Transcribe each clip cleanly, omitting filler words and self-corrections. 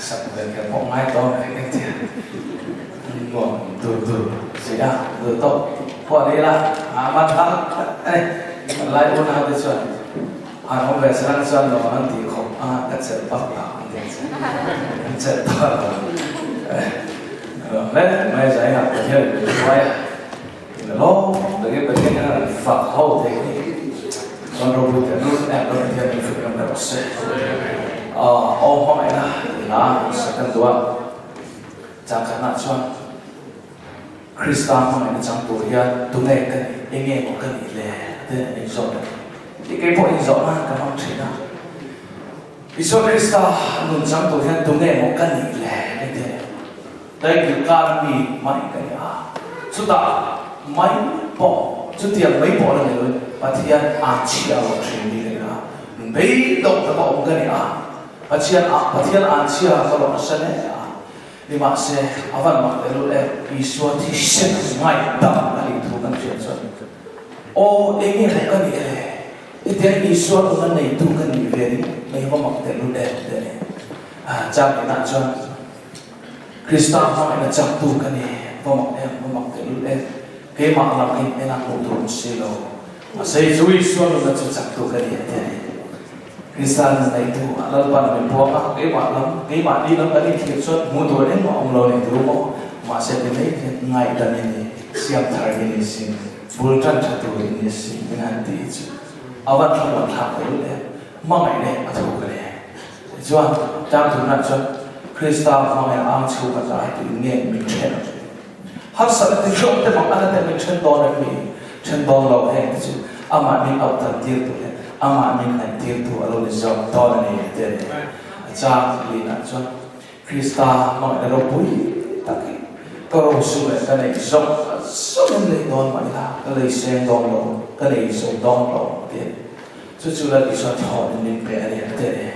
Sak ve kher pawh ngai tawh ang eng tia nuam tur tur si a, duh tawk pawh ni ila a man hlang tak a ni. Kan lai unau te chuan an awm ve salang chuan nuam an ti khawp a, ka chelh vak tak an ti ang che, an chelh tak a lo nuam hle mai zai ah Pathian in min hruai a, lawm takin Pathian hian an fak ho thei hi chuan ropui teh lul em lo Pathian min fuih ngam rawh se. Aw hmangaihna hla second duh a changkhatna chuan Krista hmangaihna chang tur hian tunge ka nih, enge maw ka nih le te an inzawt a ni. Tih kei pawh inzawh nan ka hmang thin a. Isua Krista nun chang tur hian tunge maw ka nih le te Daikil kar mi mai ka ni a, chutah mai pawh chutiang mai pawh la ni loin Pathian a chhia lo thin ni ka ni a, beidawng taka awm ka ni a, Pathian a Pathian an chhia ka lo nasa hle a, nimahse a van mak teh lul em, Isua thisen ngaihdam a nih thu kan hriat chuan aw enge maw ka nih le, hetiang Isua nuna neitu ka nih ve ringawt mai hi va mak teh lul em te a ni. Chang inah chuan. Krista hmangaihna chaktu ka ni, va mak em, va mak teh lul em. Keimah lam in en a hmuh tur an si lo. Mahse Zu Isua nunna chu chaktu ka ni a ti a ni. Krista nun neitu a Lalpan min puang a, keimah lam, keimah ni lam kan inthlir chuan hmuh tur engmah a awm lo ni tur maw? Mahse ti mai hian ngaihdam i ni, siam thar i ni sin, bul tan tha tur i ni sin min han ti hi chu a van thlamuan thlak teh lul em. Hmangaih leh a thu ka ni. Tichuan, tlang thumna chuan Krista hmangaih ang chhung a tlai tih nge min then ang? Harsatna ti hreuh te mak ana te min then dawn em mi? Then dawn lo heng te chu amah min auh tam tir tu leh amah min hnaih tir tu a lo ni zawk dawn a ni a ti a ni. A chang linah chuan Krista hmangaihna ropui tak hi ka rosu leh ka neih zawng zawngin lei dawn mah ila ka lei seng dawn lo, ka nei zo dawn lo a ti a ni. Chu chu Lal Isua thawnin min pe a ni a ti a ni.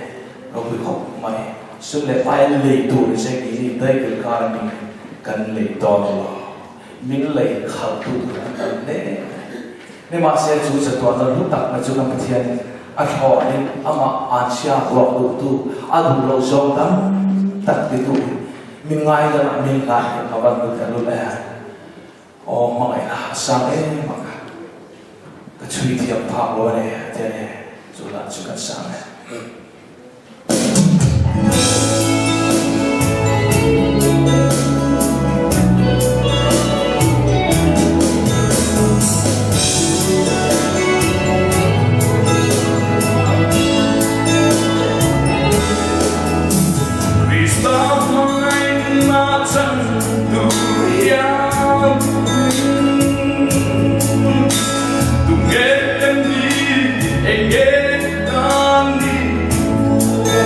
Ropui khawp mai. Sum leh pai a lei tur ni se keini daikil kar a min kan lei dawn lo. Min lei khalh tu tur an tam hle mai. Nimahse chu chatuahna hlu tak mai chu kan Pathianin a thlawhin amah anchhia ruak duhtu, a duh loh zawng tam tak titu hi min ngaidamah min hlan hi a van lut a lut e. Aw hmangaihna a sang em ang a, ka chhui thiam phak lo a ni a ti a ni, chu lah chu kan sang e. Krista hmangaihna chan tur hian tunge kan ni enge kan ni le?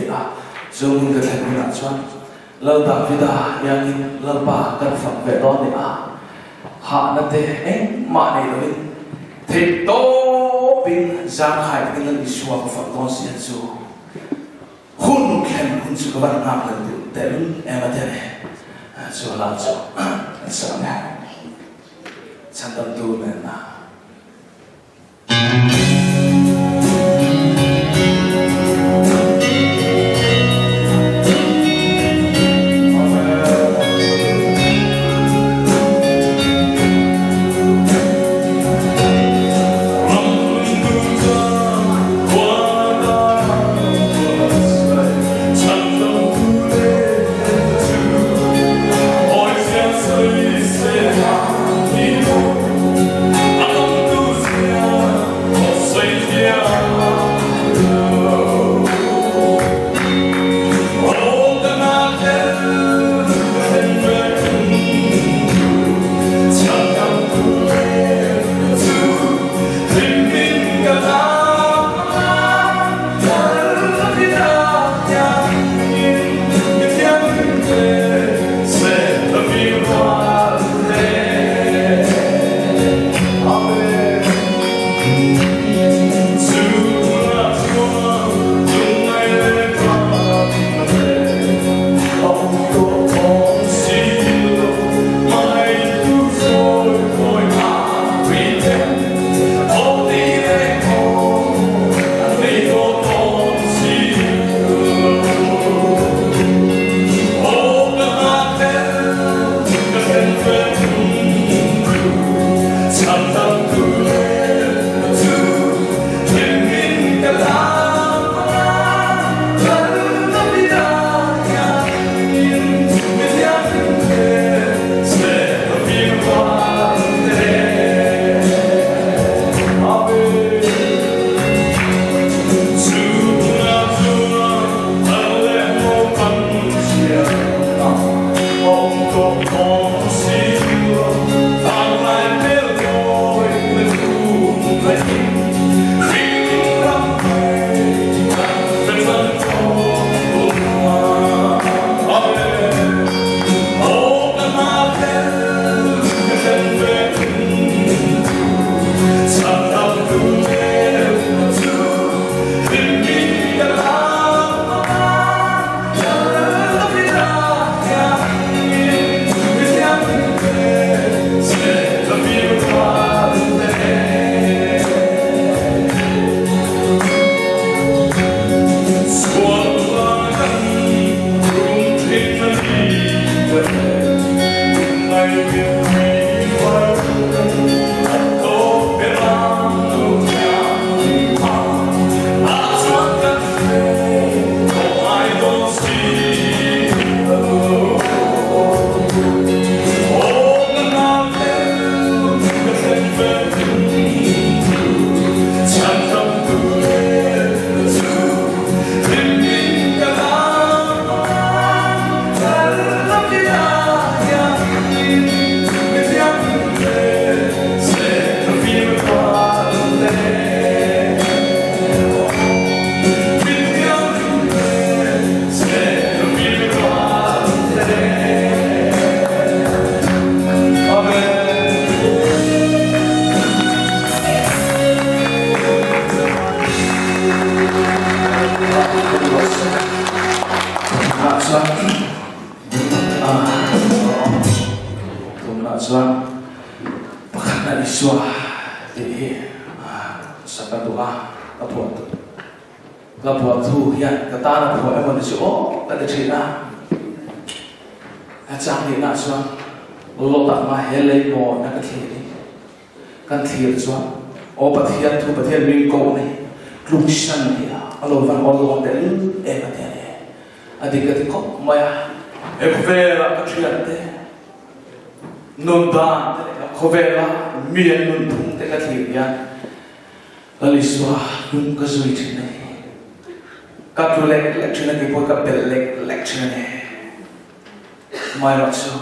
ti a. Chu hmun ka thlen hunah chuan Lal Davida iangin Lalpa kan fak ve dawn ni a, hahna te engmah nei loin theih tawpin zangkhai takin Lal Isua ka fak dawn si a chu. Hun thlen hun chu ka van nghak lo deuh tehlul em a tia ni. Chu hla chu an sa ang e. Chhandamtu nen a. Tunah chuan pakhatna Isua tih hi sak a duh a, ka phuah ka phuah thu hian ka tan a phuah emaw ni chu aw ka ti thin a. A chang nihna chuan Lawtah hma he lei maw na ka thlir hi Kan thlir chuan aw Pathian thu Pathian min koh ni tluksan hi a lo van awl dawn teh lul em a ti a ni. A dik a ti khawp mai a. He khawvela ka thian te nun dan te leh khawvela mi an nun phung te ka thlir hian Lal Isua lung ka zui thin a ni. Ka tlu lek lek thin a ni pawh ka belh lek lek thin a ni. Amaherawhchu chu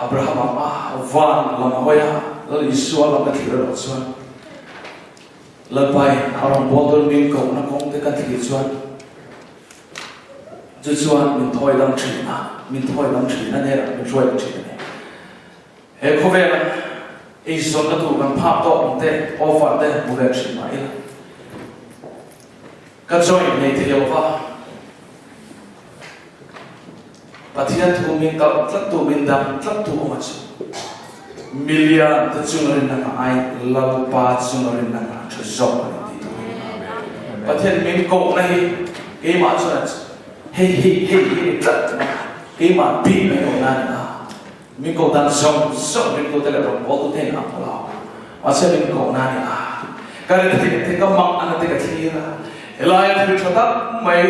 Abrahama a van lam hawi a, Lal Isua lam a thlir erawh chuan. Lalpain a rawn bawl dawn min kohna kawng te kan thlir chuan chu chuan min thawi dam thin a, min thawi dam thin a hnenah min hruai thin a ni. He khawvela eizawnna tur kan phak tawk ang te, offer te hmu ve thin mah ila, ka join nei thei lo va, Pathian thu min kalh tlat tu, min dang tlat tu awm a chu. Milian te chunga rinna ngah ai Lalpa chunga rinna ngah tha zawk a ni tih thu hi. Pathian min kohna hi keimah chuan hei hei hei hi ni tlat mai a, keimah bik mai kohna a ni a. Min koh dan zawng zawng ringtute leh rawngbawltute in ang lo. Mahse min kohna a ni a. Ka rethei te ka mang ana te ka thlir a, helaia thil tha tak mai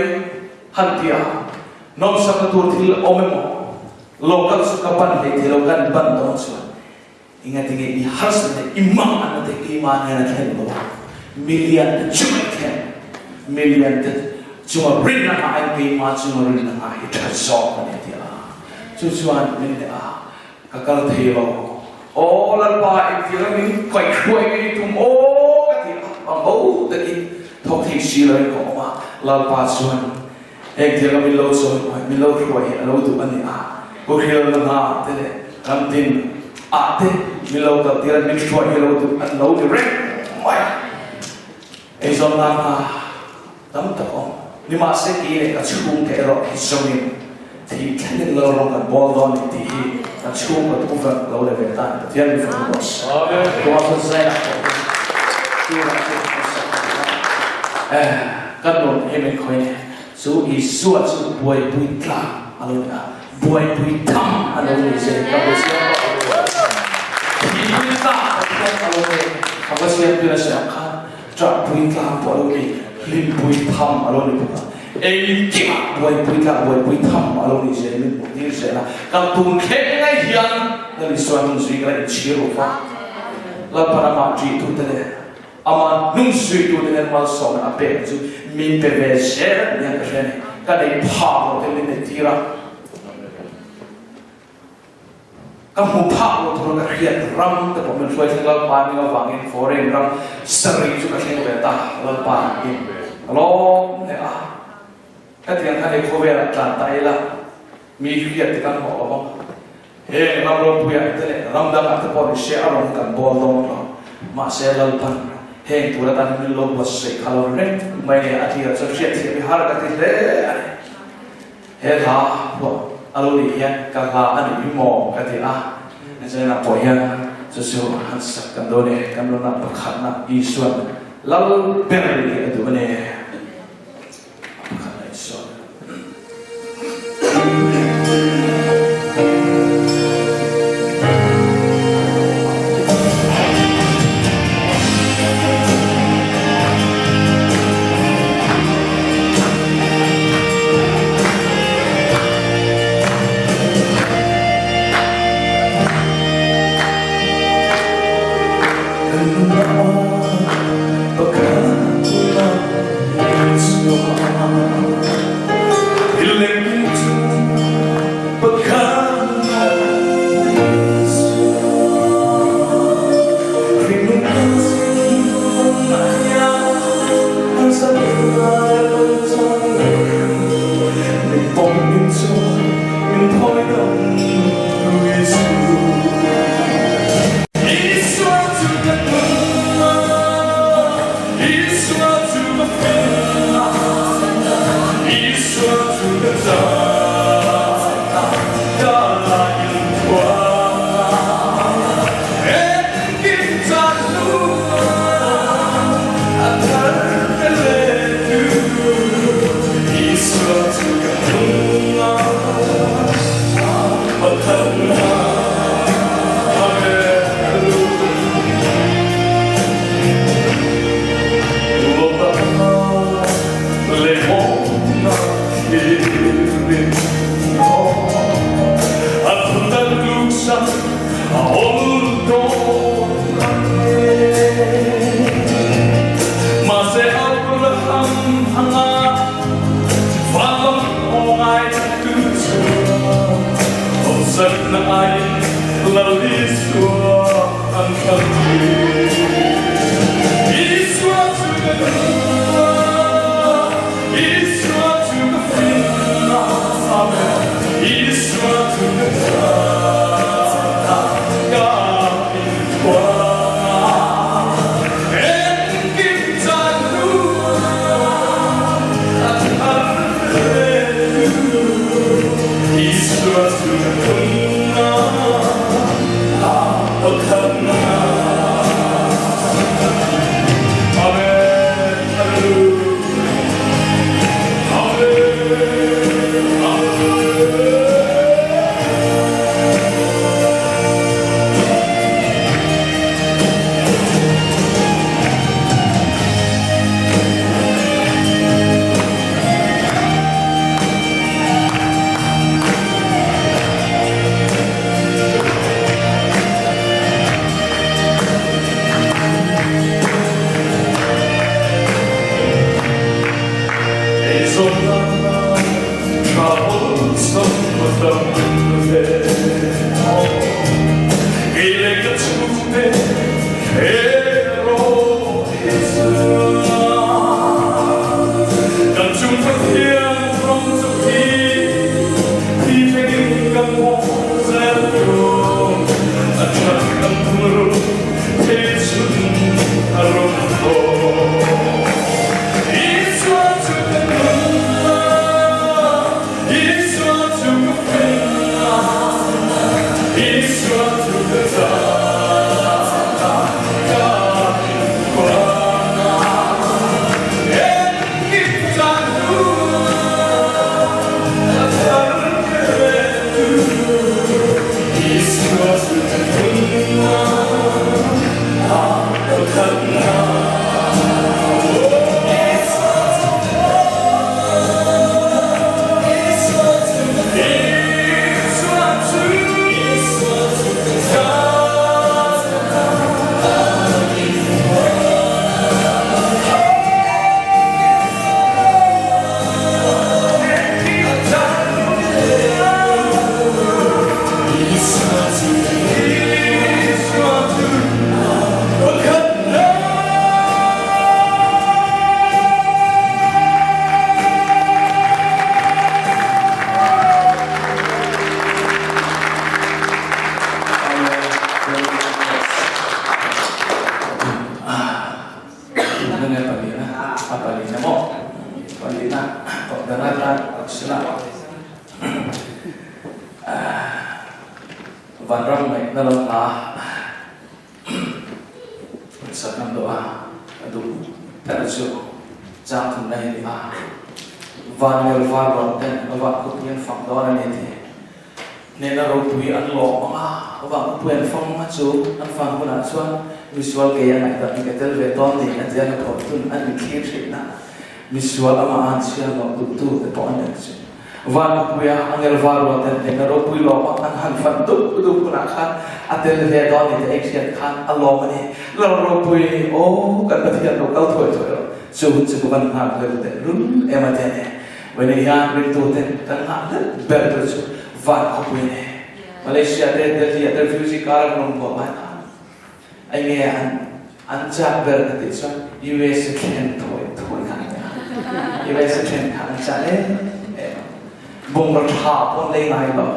han ti a, nawmsakna tur thil awm emaw local chu ka pan hlei thei lo kan ban dawn chuan engatinge i harsat leh i mang ana te keimah nen a thlen lo a, milian te chunga i thlen, milian te chunga rinna ngah aiin keimah chunga rinna ngah hi tha zawk a ni a ti a. Chu chuan min leh a, ka kal thei lo. Aw Lalpa, engtianga min kaihhruai nge i tum aw ka ti a, ang ho takin thawk thei si loin ka awm a. Lalpa chuan engtianga min lo chawi min lo hruai hi a lo duh a ni a, Kuhrilna hna te leh ramtin ah te min lo kal tir a, min hruai hi a lo duh an lo ni reng mai a. Eizawnna hna tam tak awm. Nimahse kei leh ka chhungte erawh hi zawngin thih thlengin lal rawng kan bawl dawn ni tih hi ka chhungkaw thu vek lo le ve tan Pathian mi fanu rawh se. Tunah chuan Zaina pawh hi tunah chuan kan sak a ni a. Eh, kan nun hi min khawih ni. Chu Isua chu buaipui tlang a lo ni a, buaipui tham a lo ni zai ka bu siam rawh. Thihpui tlang Pathian a lo ni. Ka va siam tir a siam khan Ṭahpui tlak pawh a lo ni, hlimpui tham a lo ni bawk a, engkimah buaipui tlak, buaipui tham a lo ni zel min hmuh tir zel a, kan tun thleng ngei hian Lal Isua hnung zui ka la inchhir ruh va, Lalpan amah ṭihtute leh amah hnung zuitute nen malsawmna a pek chu min pe ve zel nia ka hria a ni, ka nei phak lo te min nei tir a. Ka hmu phak lo tur ka hriat ram te pawh min hruai thleng Lalpa ning avangin foreign ram sarih chu ka thleng ve ta Lalpa in ka lawm hle a. Hetiang khan hei khawvelah tlan ta ila mi hriat te kan hlawh lo vang. Heng ram ropuiah te leh ram dangah te pawh ni se a rawn kan bawl dawn lo. Mahse Lalpan heng tur atan min lo buatsaih kha lo reng mai nge a tirah chuan hriatthiam hi har ka ti hle a ni. He hla pawh a lo nih hian ka hla a nih hi maw ka ti a, China pawh hian chu chu han sak kan dawn e, kan rawn ah pakhatna Isuan lal ber nih hi a duh a ni. Pakhatna Isuan. Eizawn nana tha awlsam a tam ve. Kei leh ka chhungte erawh hi chuan kan chung Pathian ram chu hi thi thlengin kan hawng zel tur a that kan thungrul thei chhun a rawn thaw. Isua chu ka nunna, Isua chu ka finna, Isua chu ka chakna, ka inkuahna. Engkim chan huna a thar ve tu, Isua chu ka nunna, a pakhatna. Vanram ngaihna lo hla. Sak an duh a, a duh ber chu chang thum na hi ni a. Van leh var rawn ten a vah khawpui an fang dawn a ni tih hnehna ropui an lawm ang a, a vah khawpui an fang a chu an fang hunah chuan misual kei a ngaihdam hi ka tel ve dawn ni a tia na thawh tun an inthlir thin a, misual amah an chhiar loh duhtu te pawh an ni chu. Van khawpuia angel var rual ten hnehna ropui lawma an han fan dup dup hunah khan a tel ve dawn ni te ei hriat khan a lawm a ni. Lal ropui, aw kan Pathian lo kal thuai thuai rawh, chu hun chu ka van nghak lel teh lul em a ti a ni. Vawiin hian ringtu ten kan nghah lel ber tur chu van khawpui a ni. Malaysia te Delhi ah te refugee kar an rawn buah lai khan enge an an chak ber ka tih chuan US a thlen thawi thawi kha a ni a. US a thlen kha an chak em em a. Bungraw tha pawh an lei ngai lo.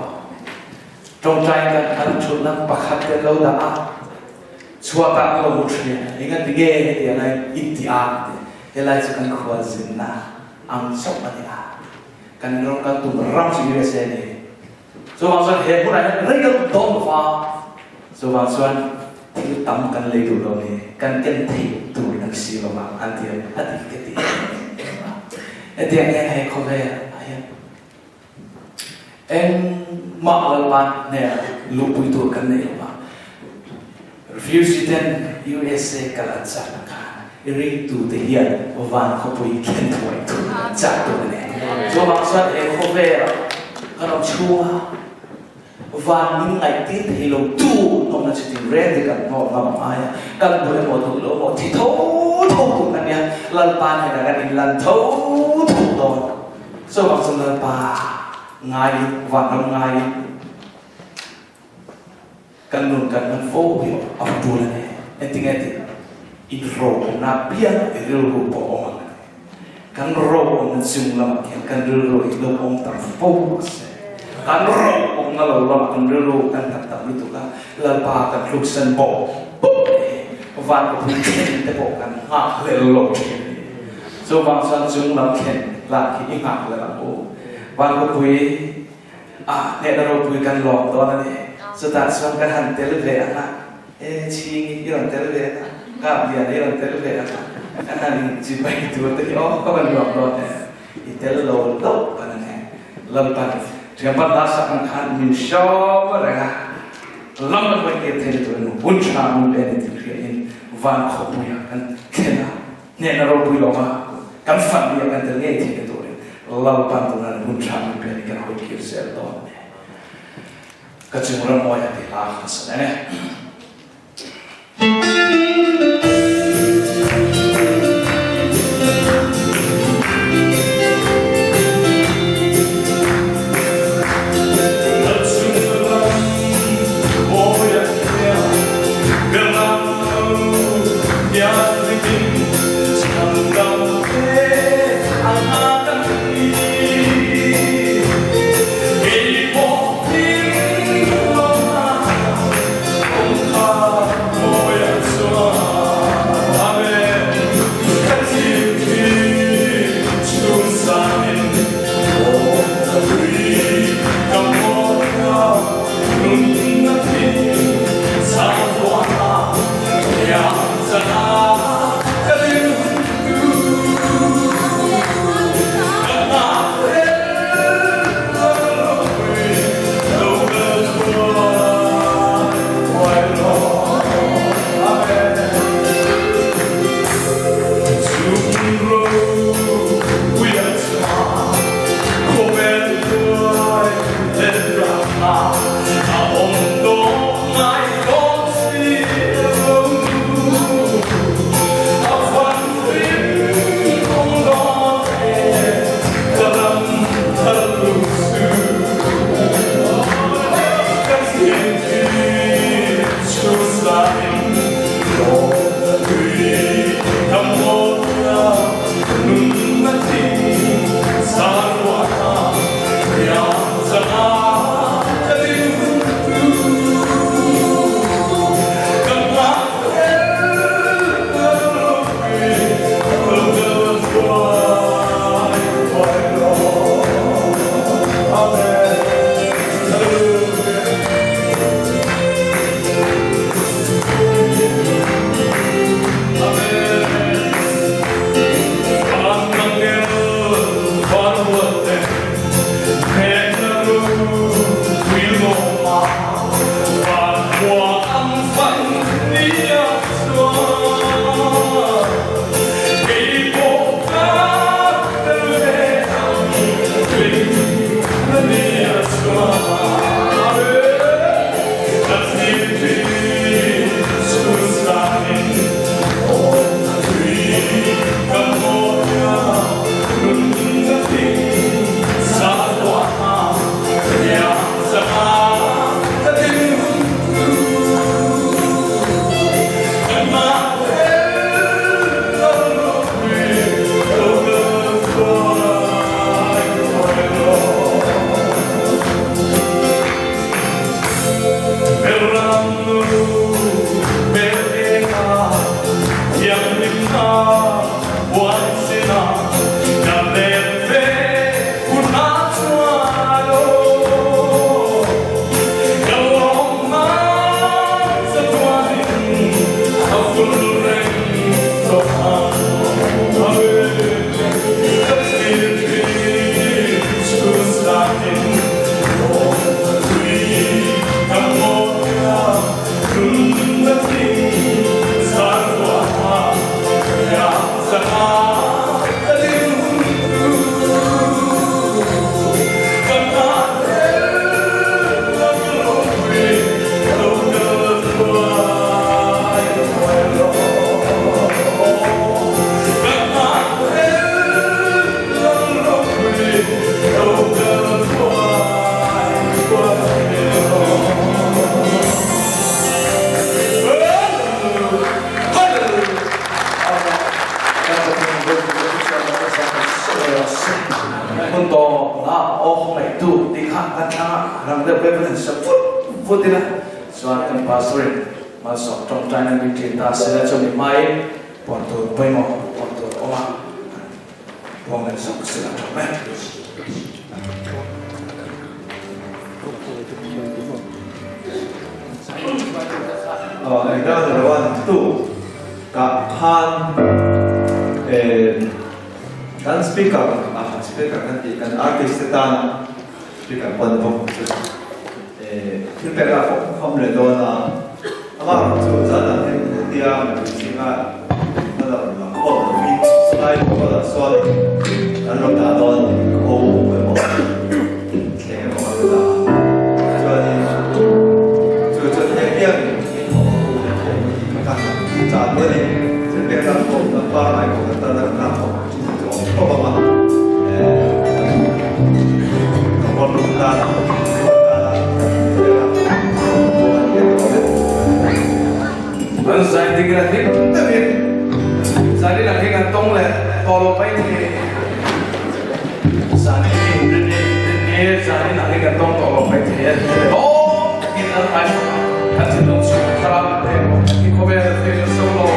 Tawngtai kan an thutna pakhat te an lo dah a, chhuatah an lo mu thin. Engati nge heti ang a inti a ka ti. Helai chu kan khualzinna ang chauh a ni a. Kan ram kan tum ram chu USA a ni. Chuvang chuan he hmunah hian rei kan awm dawn lo va, chuvang chuan thil tam kan lei duh lo ni, kan ken theih tur an si lo va an ti a, a ti ka ti em a. Hetiang hian hei khawvel ah hian engmah Lalpa hnenah luhpui tur kan nei lo va, refugee ten USA kal an chak ang khan ringtute hian van khawpui thlen thuai tur an chak tur a ni. Chuvang chuan he khawvel kan awm chhunga van min ngaihtir thei lo tu hnawmna chu tin reng te kan hnawh ngam ngai a, kan duh emaw duh lo emaw thi tho tho tur kan nia, Lalpa hnenah kan inlan tho tho dawn. Chuvang chuan Lalpa ngaiin vanram ngaiin Kan nun kan hman fo hi a va tul a ni. Engtinge tih in ro awmna piang i rilru pawh awm ang a ni. Kan ro awmna chung lamah khian kan rilru hi lo awm tam fo rawh se. Kan ro awmna lo lamah kan rilru kan nghat tam lutuk a, Lalpa kan hluksan bawk bawk hi van ka pui thlen te pawh kan nghak hlel lo thin a ni. Chuvang chuan chung lam thlen lak hi i nghak hlel ang u. Van ka pui A hnehna ropui kan lawm dawn a ni. Chutah chuan kan han tel ve ang a, E Chhingi i rawn tel ve ang a, Kap Liana i rawn tel ve ang a, kan han inchi mai tur te hi aw ka van nuam dawn em, i tel lo loh pan a ni. Lalpan Thianpa hla sak ang khan min hriau reng a, lam an hawi tir theihna turin hun tha min pe a ni tih hriain van khawpuiah kan thlen a. Hnehna ropui lawm a, kan fat ni a kan tel ngei theihna turin Lalpan tuna hun tha min pe ni kan hawi kir zel dawn a ni. Ka chung ram mawi a ti hla kha san e. Hun tawp la aw khawngaihtu tih kha kan thlang a, rang deuh vek han sa vut vut ila chuan kan pastor in malsawm tawngtaina min ṭin ta se la chumi hmain puan tur pawimawh puan tur awm a, han puang leh zawk se la ṭha mai. Engdang ni lo a, tuk kah khan Kan speaker ah speaker kan tih kan artist te tan speaker pawn bawk chu thil pek ah pawh khawm leh dawn a, amah erawh chu zan ah hian hetia mipui zinga a lo lang khawm lo hi slide kual ah sawn an rawn dah dawn ho emaw thleng emaw an rawn dah a chuanin chu chuan heng hian min hawh ka chah duh a ni thil pek ah pawh kan pangngai pawh kan tan a kan lak pawh chu awm khawp ang a ka bawlh rum tan a An zai dik la hlim deuhin zai dik la hlim an tawng leh tawh lo mai thei zan hi rin ni zan in ah hi kan tawng tawh lo mai thei a tawng takin an ai kan thinlung chhung thlarau in pek i khawvel a thei nasa lo.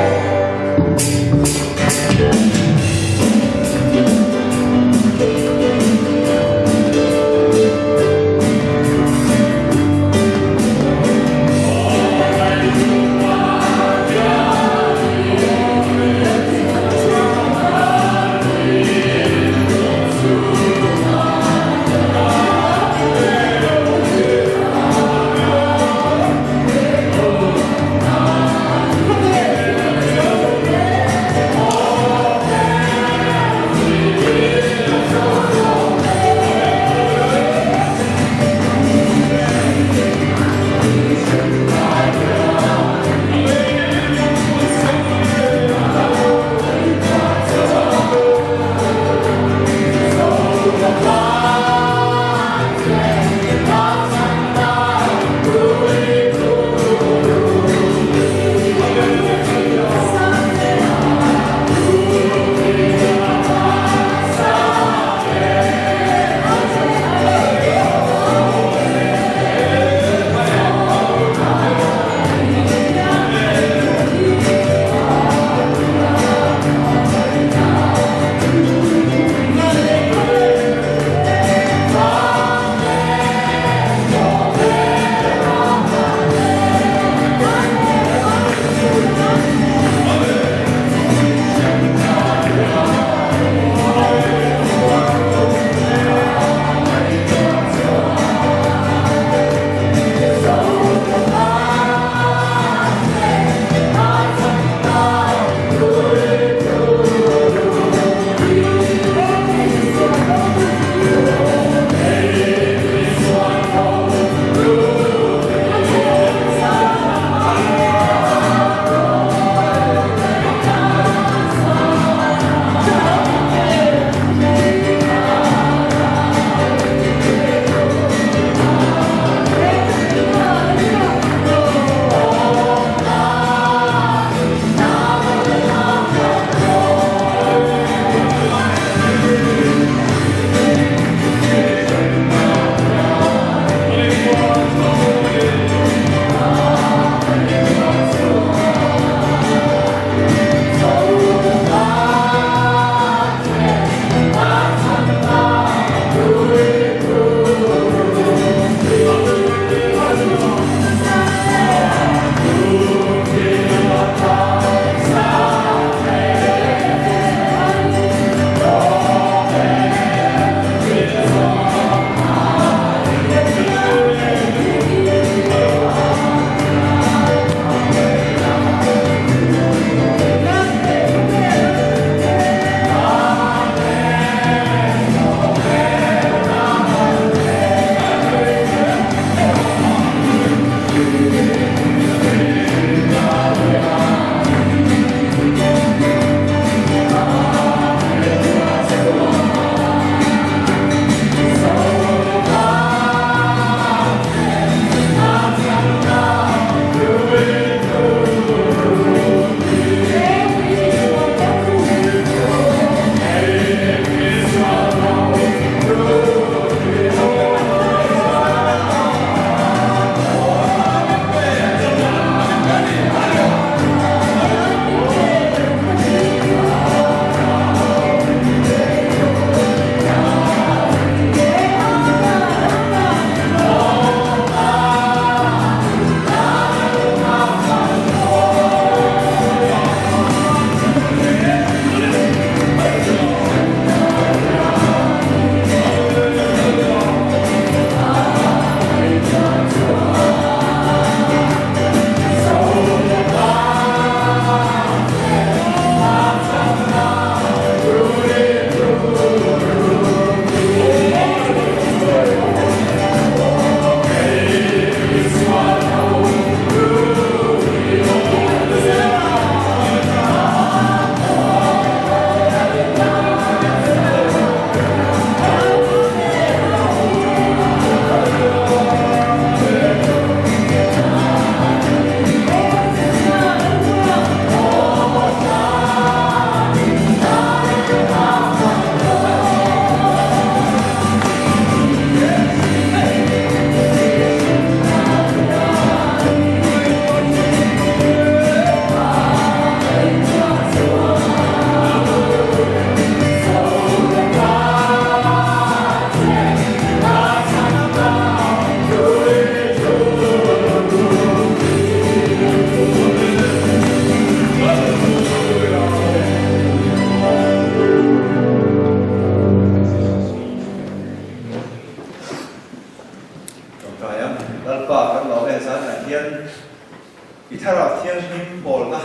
I Thlarau Thianghlim pawlna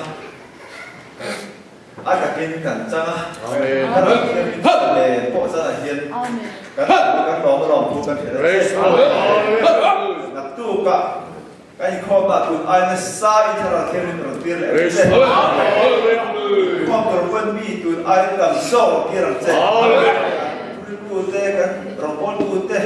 a takin kan chang a, Thlarau Thianghlim nen pawh chanah hian kan kan lawm alawm thu kan hrilh a che. Naktukah kan inkhawmah tun ai nasa i Thlarau Thianghlim rawn tir leh ang che. Inkhawm tur pawn mi tun ai tam zawk rawn tir ang che. Thurintute kan rawngbawltute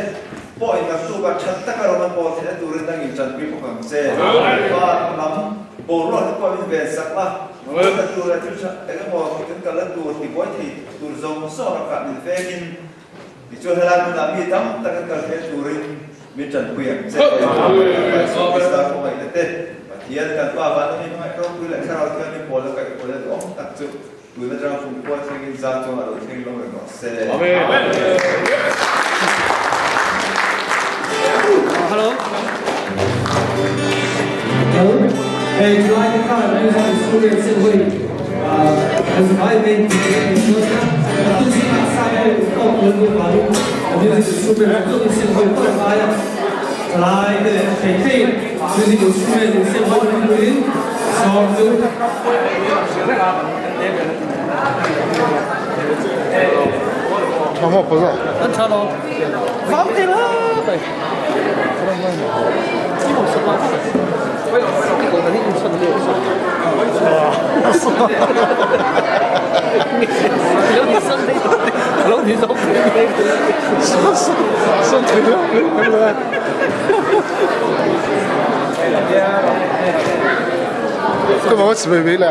Pawh in naktuk a that taka rawng an pawl theihna turin dang in tanpui bawk ang che. Van lam boruak te pawh min ven sak la, hmun tur leh thil tha eng emaw kan kalna tur tibuai thei tur zawng zawng rakah min vengin tichuan helai hmunah mi tam tak an kal theihna turin min tanpui ang che. Isua Krista khawngaihna te, Pathian kan Pa vana mi hmangaih ropui leh Thlarau Thianghlim pawlna kaih pawlna duhawm tak chu Tun atanga kumkhua thlengin zan chuan a lo thleng lo reng rawh se. Hello. Hello. Hey, July te khan music student sin hui kan vai te tu si na sa e ko ko ko ba music student tu sin hui ko ba ya July te thei thei music student sin hui turin sawm chu. 今日我準備俾你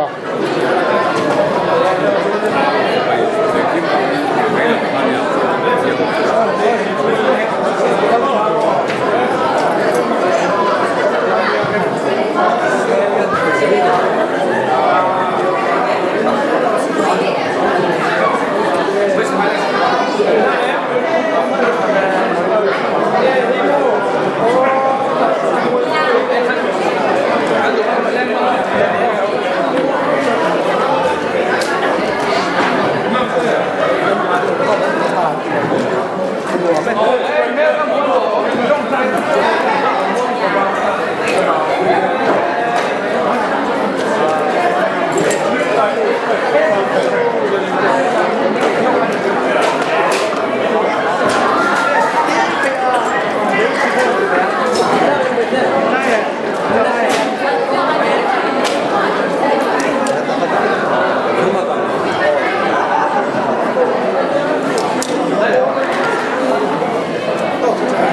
啊！